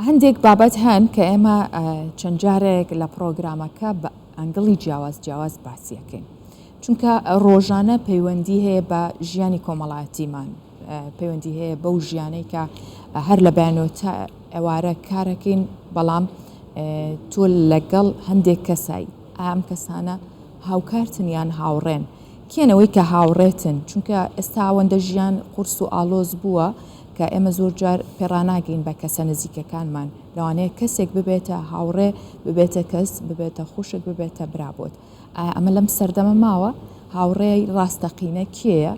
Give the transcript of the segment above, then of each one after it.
هەندێک بابەت هەن کە ئێمە چەند جارێک لە پڕۆگرامەکە بە angle ی جیاواز جیاواز باسیەکەین چونکە ڕۆژانە پەیوەندی هەیە بە ژیانی کۆمەڵایەتیمان پەیوەندی هەیە بەو ژیانەی کە هەر لە بەیانەوە تا ئێوارە کارەکەین بەڵام تۆ لەگەڵ هەندێک کەسای ئەم کەسانە هاوکارتن یان هاوڕێن کێن ئەوەی کە هاوڕێتن چونکە ئێستا ئەوەندە ژیان قورس و ئاڵۆز بووە کە ئێمە زۆر جار پێڕاناگەین بە کەسە نزیکەکانمان لەوانەیە کەسێک ببێتە هاوڕێ ببێتە کەس ببێتە خوشک ببێتە برا بۆت ئایا ئەمە لەم سەردەمە ماوە هاوڕێی ڕاستەقینە کێیە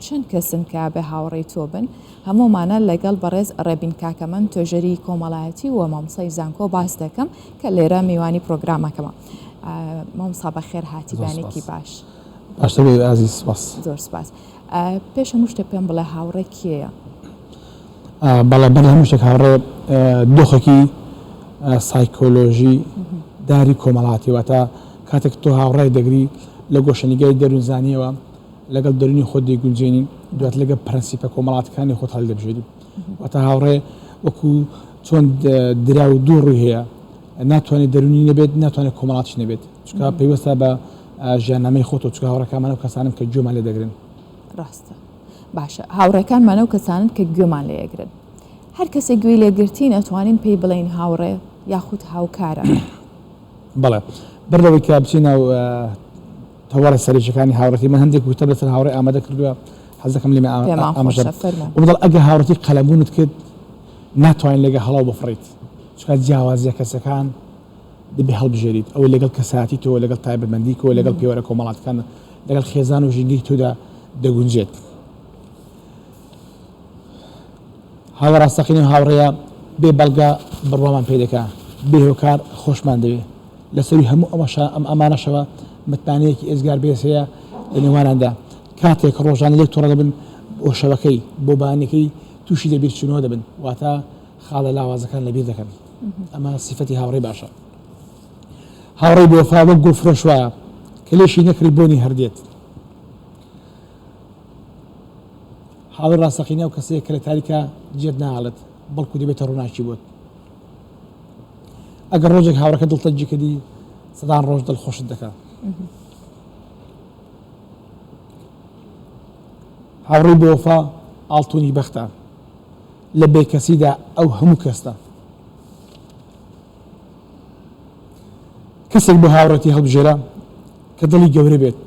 چەند کەسن کە بێ هاوڕێی تۆ بن؟ هەموومانە لەگەڵ بەڕێز ڕێبین کاکەمەند توێژەری کۆمەڵایەتی و مامۆستای زانکۆ باس دەکەم کە لێرە میوانی پرۆگرامەکەمە. مامۆستا بەخێر هاتی بەیانێکی باش. باشتر بێت ئازیز سپاس. زۆر سپاس. پێش هەموو شتێک پێم بڵێ هاوڕێ کێیە؟ بەڵێ بەر لە هەموو شتێک هاوڕێ دۆخێکی سایکۆلۆژی داری کۆمەڵاتی واتە کاتێک تۆ هاوڕێ دەگری لە گۆشەنیگای دەروونزانیەوە لەگەڵ دەروونی خۆت دەیگونجێنی، دواتر لەگەڵ پرەنسیپە کۆمەڵاتەکانی خۆت هەڵیدەبژێری. واتە هاوڕێ وەکو چۆن دراو دوو ڕووی هەیە، ناتوانێت دەروونی نەبێت، ناتوانێت کۆمەڵاتیش نەبێت، چونکە پەیوەستە بە ژیاننامەی خۆتەوە، چونکە هاوڕێکانمان ئەو کەسانەن کە گوێمان لێ دەگرن. ڕاستە. باشە هاوڕێکانمان ئەو کەسانەن کە گوێمان لێ ئەگرن. هەر کەسێک گوێی لێ گرتین ئەتوانین پێی بڵێین هاوڕێ یاخود هاوکارە؟ بەڵێ. بەر لەوەی کە بچینە ناو تەوەرە سەرەکیەکانی هاوڕێتی من هەندێک وتە لەسەر هاوڕێ ئامادە کردووە حەز دەکەم لێم پێمان ئاماژە خۆشە فەرموو. ومدڵ ئەگەر هاوڕێتی قەلەمونت کرد ناتوانین لەگە هەڵاو بفڕیت چونکە جیاوازیە کەسەکان دەبێ هەڵبژێریت ئەوەی لەگەڵ کەسایەتی تۆ لەگەڵ تایبەتمەندی کۆ لەگەڵ پێوەرە کۆمەڵاتەکان لەگەڵ خێزان و ژینگەی تۆدا دەگونجێت. هاوڕێ ڕاستەقینە و هاوڕێیە بێ بەڵگە بڕوامان پێ دەکا، بێ هۆکار خۆشمان دەوێ. لە سەرووی هەموو ئەوەشە ئەم ئەمانەشەوە متمانەیەکی ئێجگار بەهێز هەیە لە نێوانیاندا. کاتێک ڕۆژانە لێک توڕە دەبن بۆ شەوەکەی، بۆ بەیانیەکەی تووشی لەبیرچوونەوە دەبن، واتە خاڵە لاوازەکان لەبیر دەکەن. ئەمە سیفەتی هاوڕێی باشە. هاوڕێی بەوەفا وەک گوڵفرۆش وایە کە لێشی نەکڕی بۆنی هەر دێت. هاوڕێی ڕاستەقینە ئەو کەسەیە کە لە تاریکا جێت ناهێڵێت، بەڵکو دەبێتە ڕووناکی بۆت. ئەگەر ڕۆژێک هاوڕێکە دڵتەنگی کردی، سەدان ڕۆژ دڵخۆشت دەکات. هاوڕێی بەوەفا ئاڵتونی بەختە، لە بێکەسیدا ئەو هەموو کەستە. کەسێک بۆ هاوڕێتی هەڵبژێرە کە دڵی گەورە بێت،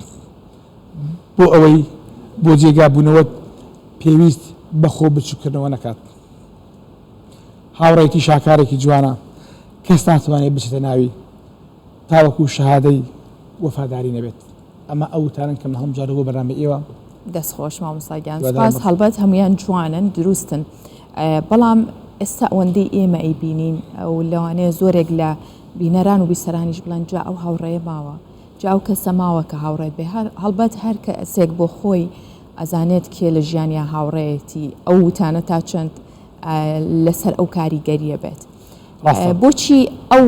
بۆ ئەوەی بۆ جێگا بوونەوەت پێویست بە خۆ بچووککردنەوە نەکات. هاوڕێیەتی شاکارێکی جوانە، کەس ناتوانێت بچێتە ناوی تاوەکو شەهادەی وەفاداری نەبێت. ئەمە ئەو وتارەن کە من هەڵمبژاردووە بۆ بەرنامەی ئێوە. دەست خۆش مامۆستا گیان هیوادارم سوپاس هەڵبەت هەموویان جوانن دروستن بەڵام ئێستا ئەوەندەی ئێمە ئەیبینین و لەوانەیە زۆرێک لە بینەران و بیسەرانیش بڵێن جا ئەو هاوڕێیە ماوە جا ئەو کەسە ماوە کە هاوڕێت بێ هەڵبەت هەر کەسێک بۆ خۆی ئەزانێت کێ لە ژیانیا هاوڕێیەتی ئەو وتانە تا چەند لەسەر ئەو کاریگەریە بێت بۆچی ئەو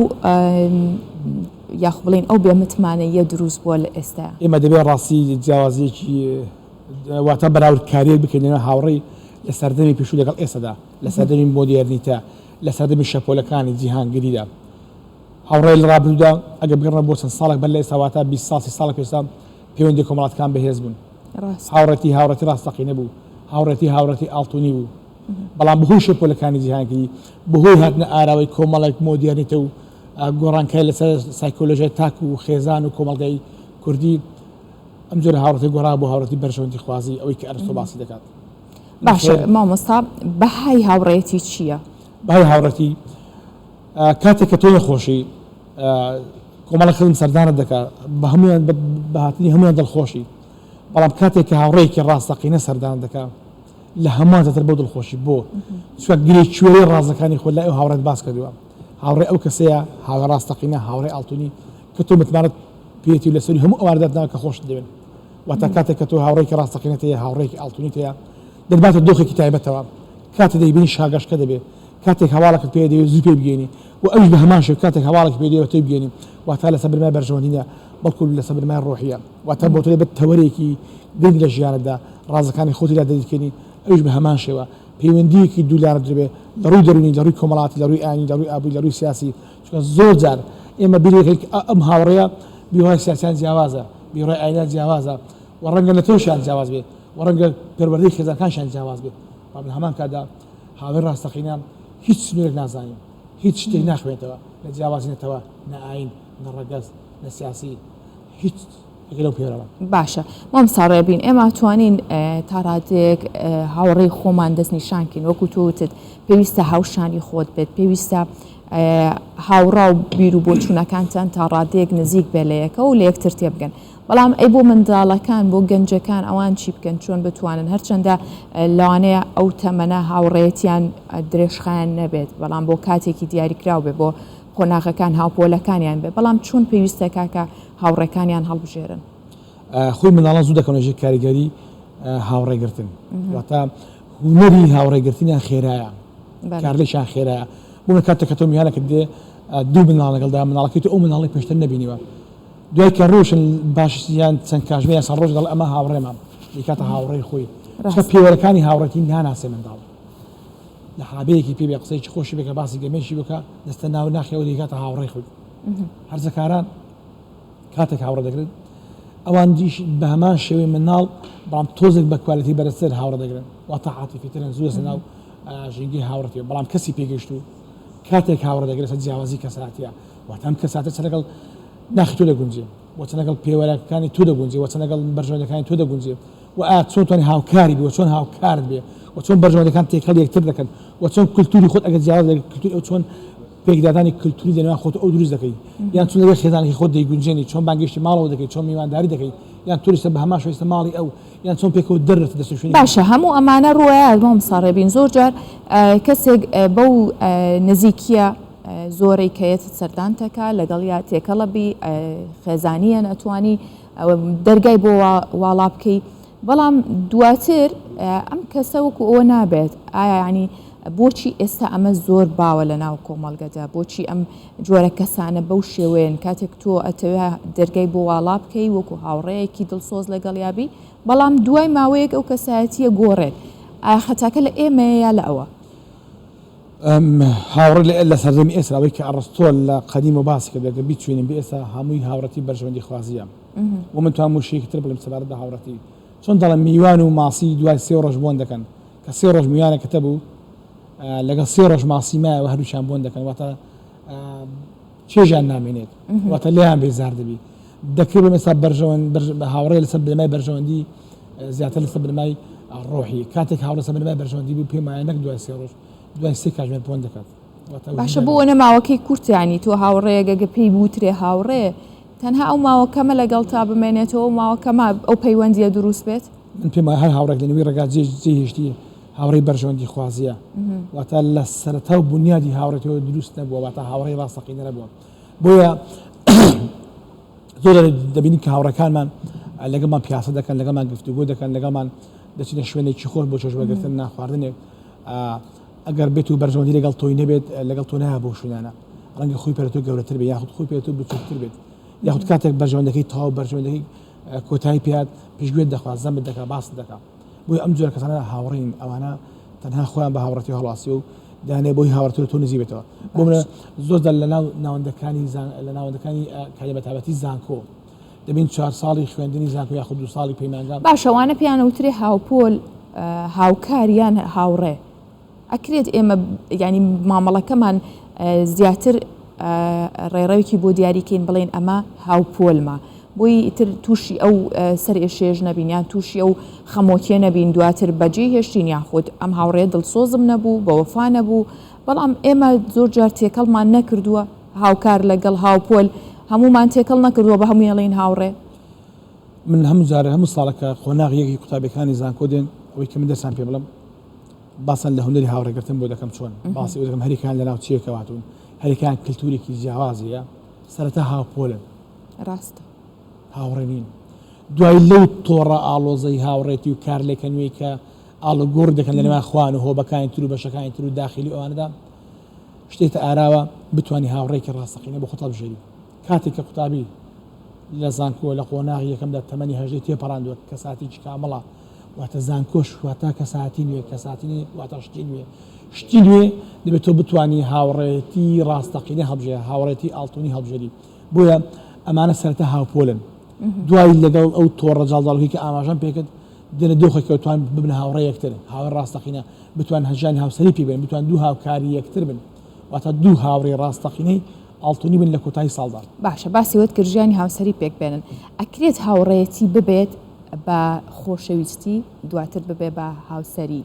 یاخ بڵین ئەو بێ متمانەیە دروست بووە لە ئێستا؟ ئێمە دەبێت ڕاستی جیاوازیەکی واتە بەراوردکاریەک بکەین لەنێوان هاوڕێی لە سەردەمی پێشوو لەگەڵ ئێستادا لە سەردەمی مۆدێرنیتە لە سەردەمی شەپۆلەکانی جیهانگیریدا هاوڕێ لە ڕابردوودا ئەگەر بگەڕێمەوە بۆ چەند ساڵێک بەر لە ئێستا واتە 20 ساڵ 30 ساڵێک پێش ئێستا پەیوەندی کۆمەڵاتەکان بەهێز بوون هاوڕێتی هاوڕێتی ڕاستەقینە بوو هاوڕێتی هاوڕێتی ئاڵتونی بوو بەڵام بەهۆی شەپۆلەکانی جیهانگیری بەهۆی هاتنە ئاراوەی کۆمەڵێک مۆدێرنیتە و گۆڕانکاری لەسەر سایکۆلۆژیای تاک و خێزان و کۆمەڵگای کوردی ئەم جۆرە هاوڕێتی گۆڕا بۆ هاوڕێتی بەرژەوەندی خوازی ئەوەی کە ئەرستۆ باسی دەکات. باشە مامۆستا بەهای هاوڕێتی چییە؟ بەهای هاوڕێتی کاتێک کە تۆ نەخۆشی کۆمەڵە خزم سەردانت دەکات بە هەموویان بە هاتنی هەموویان دڵخۆشی بەڵام کاتێک کە هاوڕێیەکی ڕاستەقینە سەردانت دەکات لە هەمووان زیاتر بۆ دڵخۆشی بۆ چونکە گرێ کوێرەی ڕازەکانی خۆت لای ئەو هاوڕێت باس کردووە هاوڕێ ئەو کەسەیە هاوڕێ ڕاستەقینە هاوڕێ ئاڵتونی کە تۆ متمانەت پێیەتی و لەسەری هەموو ئەوانە داتناوە کە خۆشت دەوێن واتە کاتێک کە تۆ هاوڕێکی ڕاستەقینەت هەیە هاوڕێکی ئاڵتونیت هەیە دەتباتە دۆخێکی تایبەتەوە کاتێ دەیبینی شاگەشکە دەبێ کاتێک هەواڵێکت پێ دەوێت زوو پێی بگەینی و ئەویش بە هەمان شێوە کاتێک هەواڵێکی پێ دەوێت تۆی بگەینی واتە لەسەر بنەمای بەرژەوەندی نییە بەڵکو لەسەر بنەمای ڕۆحیە واتە بۆ تۆ دەبێت تەوەرێکی گرنگ لە ژیانتدا ڕازەکانی خۆتی لا دەریدکەنی ئەویش بە هەمان شێوە پەیوەندییەکی دوولایەنە دەبێت. لە ڕووی دەروونی، لە ڕووی کۆمەڵاتی، لە ڕووی ئاینی، لە ڕووی ئابووری، لە ڕووی سیاسی، چونکە زۆر جار ئێمە بیر دەکەین کە ئەم هاوڕێیە بیروڕای سیاسیان جیاوازە، بیروڕای ئاینیان جیاوازە و ڕەنگە نەتەوەشیان جیاواز بێ و ڕەنگە پەروەردەی خێزانەکانیشیان جیاواز بێ، بەڵام لە هەمان کاتدا هاوڕێی ڕاستەقینە هیچ سنوورێک نازانێ، هیچ شتێک ناخوێنێتەوە، نە جیاوازی نەتەوە، نە ئاین، نە ڕەگەز، نە سیاسی، هیچ یەکێ لەو پێوەرانە. باشە مامۆستا ڕێبین ئێمە توانین تا ڕادەیەک هاوڕێی خۆمان دەستنیشان کەین وەکو تۆ وتت پێویستە هاوشانی خۆت بێت پێویستە هاوڕا و بیر و بۆچوونەکانتان تا ڕادەیەک نزیک بێ لە یەکە و لە یەکتر تێبگەن بەڵام ئەی بۆ منداڵەکان بۆ گەنجەکان ئەوان چی بکەن چۆن بتوانن هەرچەندە لەوانەیە ئەو تەمەنە هاوڕێیەتیان درێژخایەن نەبێت بەڵام بۆ کاتێکی دیاریکراو بێ بۆ قۆناغەکان هاوپۆلەکانیان بێ بەڵام چۆن پێویستە کاکە هاوڕێکانیان هەڵبژێرن؟ خۆی منداڵان زوو دەکەونە ژێر کاریگەری هاوڕێگرتن واتە هونەری هاوڕێگرتنیان خێرایە کارلێکیان خێرایە بۆ من کاتێک کە تۆ میوانەکەت دێ دوو منداڵ لەگەڵدا منداڵەکەی تۆ ئەو منداڵی پێشتر نەبینیوە دوای کە ڕۆشن باش یان چەند کاژمێر یان چەند ڕۆژ دەڵێ ئەمە هاوڕێمە دەیکاتە هاوڕێی خۆی چونکە پێوەرەکانی هاوڕێتی ناناسێ منداڵ لە حابەیەکی پێ بێ قسەیەکی خۆشی بکە باسی گەمەیەکی بکە دەستە ناو ناخی ئەو دەیکاتە هاوڕێی خۆی هەرزەکاران کاتێک هاوڕێ دەگرن ئەوان دیش بە هەمان شێوەی منداڵ بەڵام تۆزێک بە quality بەرزتر هاوڕێ دەگرن واتە عاتیفیترن زوو دەچنە ناو ژینگەی هاوڕێتی بەڵام کەسی پێگەیشتوو کاتێک هاوڕێ دەگرێت سەر جیاوازی کەساتیە واتە ئەم کەساتە چ لەگەڵ ناخی تۆ دەگونجێ و چ لەگەڵ پێوەرەکانی تۆ دەگونجێ و چ لەگەڵ بەرژەوەندەکانی تۆ دەگونجێ و ئایا چۆن توانی هاوکاری بی و چۆن هاوکارت بێ و چۆن بەرژەوەندەکان تێکەڵ یەکتر دەکەن و چۆن کولتوری خۆت ئەگەر جیاواز لە کولتوری ئەو چۆن پێکدادانی کولتوری لە نێوان خۆت و ئەو دروست دەکەی یان چۆن لەگەڵ خێزانەکەی خۆت دەیگونجێنی چۆن بانگێشتی ماڵەوە دەکەی چۆن میوانداری دەکەی یان توریستە بە هەمان شێوە ماڵی ئەو یان چۆن پێکەوە دەردەچن دەچنە شوێنی باشە هەموو ئەمانە ڕووەیە مامۆستا ڕێبین زۆر جار کەسێک بەو نزیکیە زۆرەی کە یەت سەردانتەکە لەگەڵیا تێکەڵە بی خێزانیان ئەتوانی دەرگای بۆ واڵا بکەی بەڵام دواتر ئەم کەسە وەکو ئەوە نابێت ئایا ینی بۆچی ئێستا ئەمە زۆر باوە لە ناو کۆمەڵگەدا بۆچی ئەم جۆرە کەسانە بەو شێوەیەن کاتێک تۆ ئەتەوێ دەرگای بۆ واڵا بکەی وەکو هاوڕێیەکی دڵسۆز لەگەڵیابی بەڵام دوای ماوەیەک ئەو کەسایەتیە گۆڕێت ئایا خەتاکە لە ئێمەیە یا لە ئەوە؟ هاوڕێ لە لە سەردەمی ئێستا ئەوەی کە ئەڕستۆ لە قەدیمەوە باسی کرد ئەگەر بیچوینین بە ئێستا هەمووی هاوڕێتی بەرژەوەندی خوازیە و من توام وشەیەکی تر بڵێم سەبارەت بە هاوڕێتی چۆن دەڵێن میوان و ماسی دوای سێ ڕۆژ بۆن دەکەن کە سێ ڕۆژ میوانەکەتە بوو لەگەڵ سێ ڕۆژ ماسی مایەوە هەردووکیان بۆن دەکەن واتە چێژیان نامێنێت واتە لێیان بێزار دەبی دەکرێت بڵێم ئێستا بەرژەوەند هاوڕێ لەسەر بنەمای بەرژەوەندی زیاتر لەسەر بنەمای ڕۆحی کاتێک هاوڕێ لەسەر بنەمای بەرژەوەندی بوو پێم وایە نەک دوای سێ ڕۆژ دوای سێ کاتژمێر بۆن دەکات باشە بۆ نە ماوەکەی کورت ینی تۆ هاوڕێیەک ئەگە پێی بوترێ هاوڕێ تەنها ئەو ماوە کەمە لەگەڵ تا بمێنێتەوە و ماوە کەمە ئەو پەیوەندیە دروست بێت؟ من پێم وایە هەر هاوڕێک لە نێوی ڕێگا جێ جێهێشتی هاوڕێی بەرژەوەندی خوازیە واتە لە سەرەتا و بونیادی هاوڕێتەوە دروست نەبووە واتە هاوڕێی ڕاستەقینە نەبووە بۆیە زۆر دەبینین کە هاوڕێکانمان لەگەڵمان پیاسە دەکەن لەگەڵمان گفتوگۆ دەکەن لەگەڵمان دەچینە شوێنێکی خۆش بۆ چێژوەرگرتن نانخواردنێک ئەگەر بێت و بەرژەوەندی لەگەڵ تۆی نەبێت لەگەڵ تۆ نایە بۆ شوێنانە ڕەنگە خۆی پێ تۆ گەورەتر بێت یاخود خۆی پێ تۆ بچووکتر بێت یاخود کاتێک بەرژەوەندەکەی تەواو بەرژەوەندەکەی کۆتایی پێات پشتگوێت دەخوات زەمت دەکات باست دەکات بۆیە ئەم جۆرە کەسانە هاوڕێین ئەوانە تەنها خۆیان بە هاوڕێتی هەڵواسی و دانێ بۆی هاوڕێتی تۆ نزیک بێتەوە بۆ منە زۆر جار لە ناو ناوەندەکانی لە ناوەندەکانی کاری بەتابەتی زانکۆ دەبین چوار ساڵی خوێندنی زانکۆ یاخود دوو ساڵی پەیمانگا باشە وانە پێیان وترێ هاوپۆل هاوکار یان هاوڕێ ئەکرێت ئێمە یانی مامەڵەکەمان زیاتر ڕێڕەوێکی بۆ دیاریکەین بڵێین ئەمە هاوپۆلمە بۆی ئیتر تووشی ئەو سەر ئێشێش نەبین یان تووشی ئەو خەمۆکیە نەبین دواتر بەجێی هێشتین یاخود ئەم هاوڕێ دڵسۆزم نەبوو بەوەفا نەبوو بەڵام ئێمە زۆر جار تێکەڵمان نەکردووە هاوکار لەگەڵ هاوپۆل هەمومان تێکەڵ نەکردووە بە هەمووی ئەڵێین هاوڕێ. من هەموو جارێ هەموو ساڵە کە قۆناغی یەکی قوتابیەکانی زانکۆ دێن ئەوەی کە من دەرسان پێ بڵێم باسان لە هونەری هاوڕێگرتن بۆ دەکەم چۆن باسی ئەوە دەکەم هەریکان لە ناوچەیەکەوە هاتوون هەریکان کلتورێکی جیاوازیە سەرەتا هاوپۆلن ڕاستە هاوڕێ نین دوای لەو تۆڕە ئاڵۆزەی هاوڕێتی و کارلێکە نوێی کە ئاڵوگۆڕ دەکەن لە نێوان خوان و هۆبەکانی تر و بەشەکانی تر و داخلی و ئەوانەدا شتێتە ئاراوە بتانی هاوڕێکی ڕاستەقینە بۆ خۆت هەڵبژێری کاتێک کە قوتابی لە زانکۆ لە قۆناغی یەکەمدا تەمەنی هەژدەی تێپەڕاندووە کەساتێکی کامڵە. واتە زانکۆش واتە کەسایەتی نوێ، کەسایەتی نوێ واتە شتی نوێ، شتی نوێ دەبێت تۆ بتوانی هاوڕێیەتی ڕاستەقینە هەڵبژێری، هاوڕێیەتی ئاڵتونی هەڵبژێری، بۆیە ئەمانە سەرەتا هاوپۆلن، دوای لەگەڵ ئەو تۆڕە جاڵجاڵۆکەی کە ئاماژەم پێکرد دێنە دۆخێکەوە توان ببنە هاوڕێ یەکتر، هاوڕێ ڕاستەقینە، بتوان ژیانی هاوسەری پێک بێنن، بتوان دوو هاوکاری یەکتر بن، واتە دوو هاوڕێی ڕاستەقینەی ئاڵتونی بن لە کۆتایی ساڵدا. باشە باسی وەت کرد ژیانی هاوسەری پێک بێنن، ئەکرێت هاوڕێیەتی ببێت بە خۆشەویستی دواتر ببێ بە هاوسەری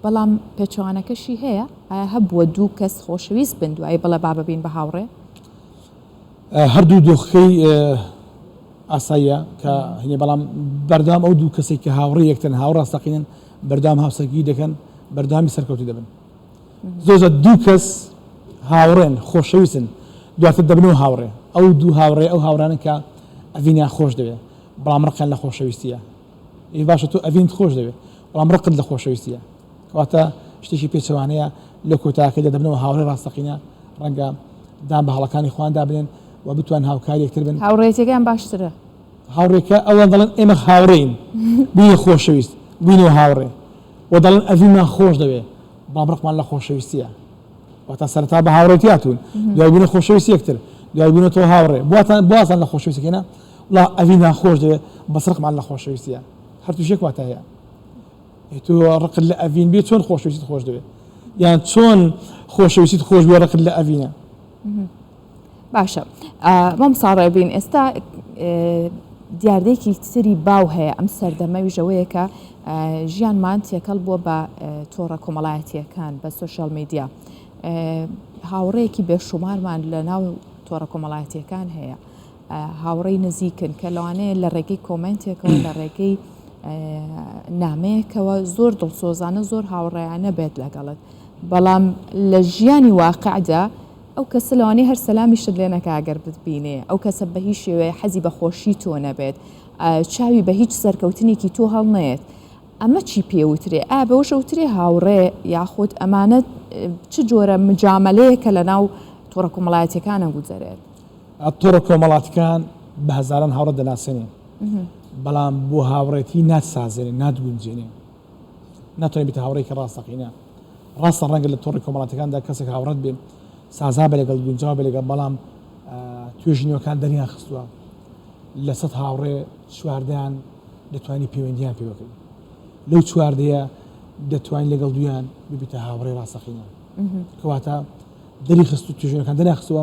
بەڵام پێچەوانەکەشی هەیە ئایا هەبووە دوو کەس خۆشەویست بن دوایی بڵێ با ببین بە هاوڕێ؟ هەردوو دۆخەکەی ئاساییە کە هەنێ بەڵام بەردەوام ئەو دوو کەسێک کە هاوڕێ یەکترن هاوڕ ڕاستەقینن بەردەوام هاوسەرگیری دەکەن بەردەوامی سەرکەوتوو دەبن زۆر جار دوو کەس هاوڕێن خۆشەویستن دواتر دەبنەوە هاوڕێ ئەو دوو هاوڕێ ئەو هاوڕانن کە ئەڤینیان خۆش دەوێ بەڵام ڕقیان لە خۆشەویستیە ئی باشە تۆ ئەڤینت خۆش دەوێ بەڵام ڕقت لە خۆشەویستیە کەواتە شتێکی پێچەوانەیە لە کۆتاکەیدا دەبنەوە هاوڕێ ڕاستەقینە ڕەنگە دان بە هەڵەکانی خۆیان دابنێن و بتوان هاوکاری یەکتر بن. هاوڕێیەتیەکەیان باشترە. هاوڕێکە ئەوان دەڵێن ئێمە هاوڕێین بووینە خۆشەویست بووینەوە هاوڕێ و دەڵێن ئەڤینمان خۆش دەوێ بەڵام ڕقمان لە خۆشەویستیە واتە سەرەتا بە هاوڕێتی هاتوون دوای بوونە خۆشەویستی یەکتر دوای بوونەتەوە هاوڕێ بواتان بوازان لە خۆشەویستەکەی نا وڵا ئەڤینمان خۆش دەوێ بەس ڕقمان لە خۆشەویستیە هەرتوش یەک واتا هەیە تۆ ڕقت لە ئەڤین بێ چۆن خۆشەویستیت خۆش دەوێ یان چۆن خۆشەویستیت خۆش بێ ڕقت لە ئەڤینە؟ باشە مامۆستا ڕێبین ئێستا دیاردەیەکی تری باو هەیە ئەم سەردەمە ویژەوەیە کە ژیانمان تێکەڵ بووە بە تۆڕە کۆمەڵایەتیەکان بە سۆشیال میدیا هاوڕێیەکی بێشومارمان لە ناو تۆڕە کۆمەڵایەتیەکان هەیە هاوڕێی نزیکن کە لەوانەیە لە ڕێگەی کۆمنتێکەوە لە ڕێگەی نامەیەکەوە زۆر دڵسۆزانە زۆر هاوڕێیانە بێت لەگەڵت بەڵام لە ژیانی واقعدا ئەو کەسە لەوانەیە هەر سەلامیشت لێ نەکا گەر بتبینێ، ئەو کەسە بە هیچ شێوەیە حەزی بە خۆشی تۆ نەبێت، چاوی بە هیچ سەرکەوتنێکی تۆ هەڵنەیەت. ئەمە چی پێ وترێ؟ ئایا بەوەش ئەوترێ هاوڕێ یاخود ئەمانە چ جۆرە مجامەلەیەکە لە ناو تۆڕە کۆمەڵایەتیەکان ئەگوزەرێت؟ تۆڕە کۆمەڵاتیکان بە هەزاران هاوڕێت دەناسێنێ، بەڵام بۆ هاوڕێتی ناتسازێنێ، ناتگونجێنێ. ناتوانێت بیتە هاوڕێیەکی ڕاستەقینە. ڕاستە ڕەنگە لە تۆڕی کۆمەڵاتیەکاندا کەسێک هاوڕێت بێ، سازا بێ لەگەڵت، گونجاو بێ لەگەڵ، بەڵام توێژینەوەکان دەریان خستووە لە سەد هاوڕێ چواردەیان دەتوانی پەیوەندیان پێوە بکەی. لەو چواردەیە دەتوانی لەگەڵ دوویان ببیتە هاوڕێی ڕاستەقینە. کەواتە دەری خست و توێژینەوەکان دەریان خستووە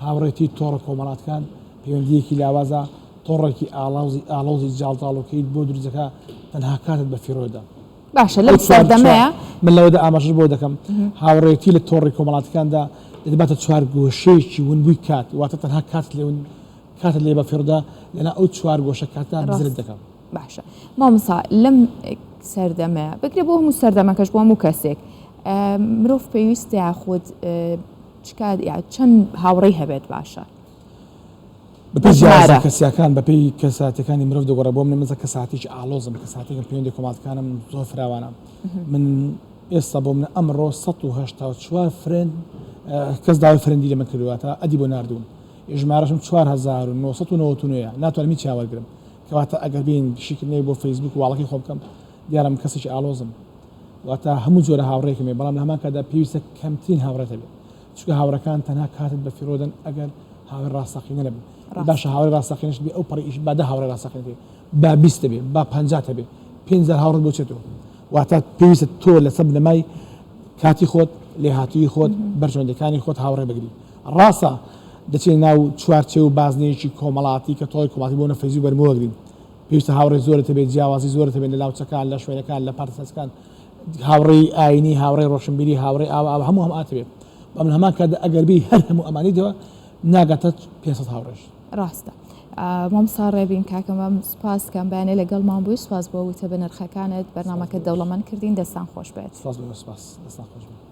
هاوڕێتی تۆڕە کۆمەڵاتکان پەیوەندییەکی لاوازە، تۆڕێکی ئاڵۆزی ئاڵۆزی جاڵجاڵۆکەیت بۆ دروست دەکا تەنها کاتت بە فیڕۆ دەدا. باشە لەم سەردەمەیا. من لەوەدا ئاماژەش بەوە دەکەم هاوڕێتی لە تۆڕی کۆمەڵاتەکاندا دەتباتە چوارگۆشەیەکی ونبووی کات واتە تەنها کاتت لێ کاتت لێ بە فیڕۆدا لەناو ئەو چوارگۆشە کاتە بزرت دەکا. باشە مامۆستا لەم سەردەمەیا بگرە بۆ هەموو سەردەمەکەش بۆ هەموو کەسێک مرۆڤ پێویستە یاخود چ کات یا چەند هاوڕێی هەبێت باشە؟ بەپێی جیاوازە کەسیەکان، بەپێی کەساتەکانی مرۆڤ دەگۆڕێ، بۆ من مەسەلەن کەساتێکی ئاڵۆزم، کەساتێکم پەیوەندی کۆمەڵاتەکانم زۆر فراوانە، من ئێستا بۆ من ئەمڕۆ 184 friend کەس داوای friend ی لە من کردووە تا add ی بۆ ناردووم، ژمارەشم 4999 ناتوانم هیچیان وەرگرم، کەواتە ئەگەر بێین شیکردنەوەی بۆ فەیسبوک و wall ەکەی خۆم بکەم دیارە من کەسێکی ئاڵۆزم، واتە هەموو جۆرە هاوڕێیەکم هەیە، بەڵام لە هەمان کاتدا پێویستە کەمترین هاوڕێت هەبێت. چونکە هاوڕێکان تەنها کاتت بە فیڕۆ دەن ئەگەر هاوڕێ ڕاستەقینە نەبن باشە هاوڕێ ڕاستەقینەشت بێ ئەو پەڕی ئیش با دە هاوڕێ ڕاستەقینەت هەبێ با 20 هەبێ با 50 هەبێ 5000 هاوڕێت بۆ چێتەوە واتە پێویستە تۆ لەسەر بنەمای کاتی خۆت لێهاتوویی خۆت بەرژەوەندیەکانی خۆت هاوڕێ بگری ڕاستە دەچێت ناو چوارچێو و بازنەیەکی کۆمەڵاتی کە تۆڕی کۆمەڵاتی بۆ نە فەیسبوک بەرموەگرین پێویستە هاوڕێ زۆرت هەبێت جیاوازی زۆرت هەبێت لە ناوچەکان لە شوێنەکان لە پارتە سیاسەکان هاوڕێی ئاینی، هاوڕێی ڕۆشنبیری، هاوڕێی ئاوا ئاوا هەموو هەم ئاتەوێ. بەڵام لە هەمان کاتدا ئەگەر بێی هەر هەموو ئەمانەی دەوە ناگاتە 500 هاوڕێش. ڕاستە مامۆستا ڕێبین کاکە مەم سوپاس کەم بەیانێ لەگەڵمان بووی سوپاس بۆ وتە بەنرخەکانت بەرنامەکەت دەوڵەمەند کردین دەستان خۆش بێت. سوپاس بۆ ئێوە سوپاس دەستان خۆش بێت.